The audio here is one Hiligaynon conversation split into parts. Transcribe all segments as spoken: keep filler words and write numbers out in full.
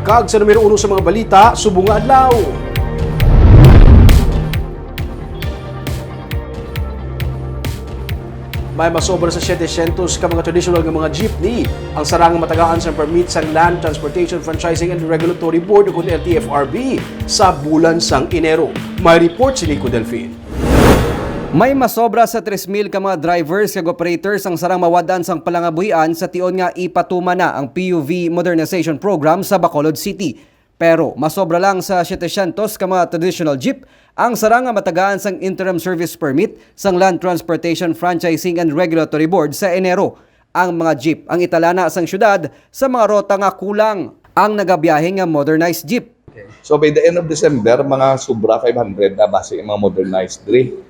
Kag sa numero uno sa mga balita subong nga adlaw. May masobra sa siyete syentos ka mga traditional nga mga jeepney ang sarang nga matagaan sang permit sang Land Transportation Franchising and Regulatory Board, ukon L T F R B, sa bulan sang Enero. May report si Nico Delfin. May masobra sa tres mil ka mga drivers kag operators ang sarang mawad-an sang palangabuhian sa tion nga ipatuman na ang P U V modernization program sa Bacolod City. Pero masobra lang sa siyete syentos ka mga traditional jeep ang sarang nga matagaan sang interim service permit sang Land Transportation Franchising and Regulatory Board sa Enero. Ang mga jeep ang italana sang syudad sa mga rota nga kulang ang nagabiyahe nga modernized jeep. So by the end of December, mga sobra five hundred na basi ang mga modernized diri.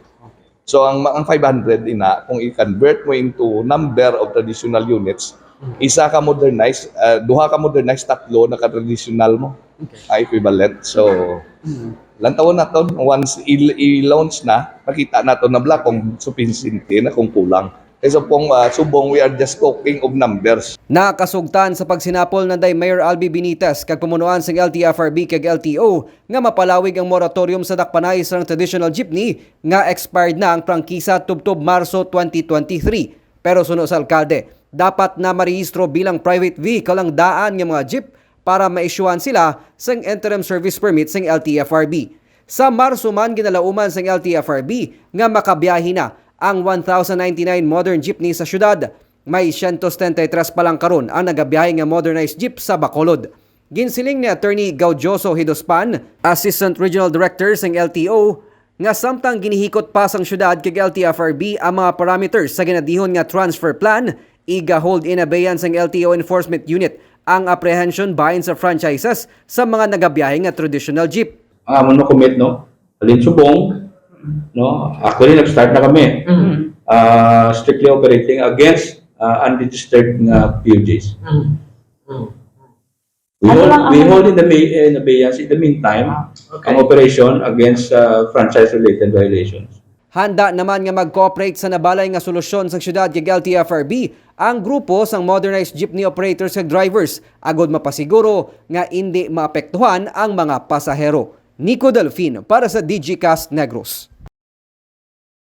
So ang ang five hundred ina, kung i-convert mo into number of traditional units, isa ka modernized, ah, duha ka modernized, tatlo na ka traditional mo. Ah, equivalent. So lantawon naton, once i- i-launch na, makita naton na bala kung sufficiente na, kung kulang. Kay subong, ah, subong, we are just talking of numbers. Nakasugtan sa pagsinapol nanday Mayor Albi Benitez kag pamunuan sang L T F R B kag L T O nga mapalawig ang moratorium sa dakpanay sang traditional jeepney nga expired na ang prangkisa tubtob Marso twenty twenty-three. Pero suno sa alkalde, dapat na marehistro bilang private vehicle ang daan nga mga jeep para maisyuhan sila sang interim service permit sang L T F R B. Sa Marso man, ginalauman sang L T F R B nga makabiyahe na ang one thousand ninety-nine modern jeepney sa syudad. May siyento setenta y tres pa lang karon ang nagabiyahe nga modernized jeep sa Bacolod. Ginsiling ni Attorney Gaudioso Hidospan, Assistant Regional Director sang L T O, nga samtang ginihikot pa sang syudad kag L T F R B ang mga parameters sa ginadihon nga transfer plan, iga-hold in abeyance sang L T O Enforcement Unit ang apprehension bahin sa franchises sa mga nagabiyahe nga traditional jeep. Ang amon ma-commit, no? Halin subong, no? Actually, nag-start na kami. Mhm. Ah, strictly operating against, ah, unregistered nga P U Js. Mhm. Mhm. We Ano hold, lang we ang hold in the may, in abeyance in the meantime, Ah, okay. ang operation against, ah, franchise-related violations. Handa naman nga mag-cooperate sa nabalay nga solusyon sang syudad kag L T F R B ang grupo sang modernized jeepney operators kag drivers agod mapasiguro nga indi maapektuhan ang mga pasahero. Nico Delfin para sa Digicast Negros.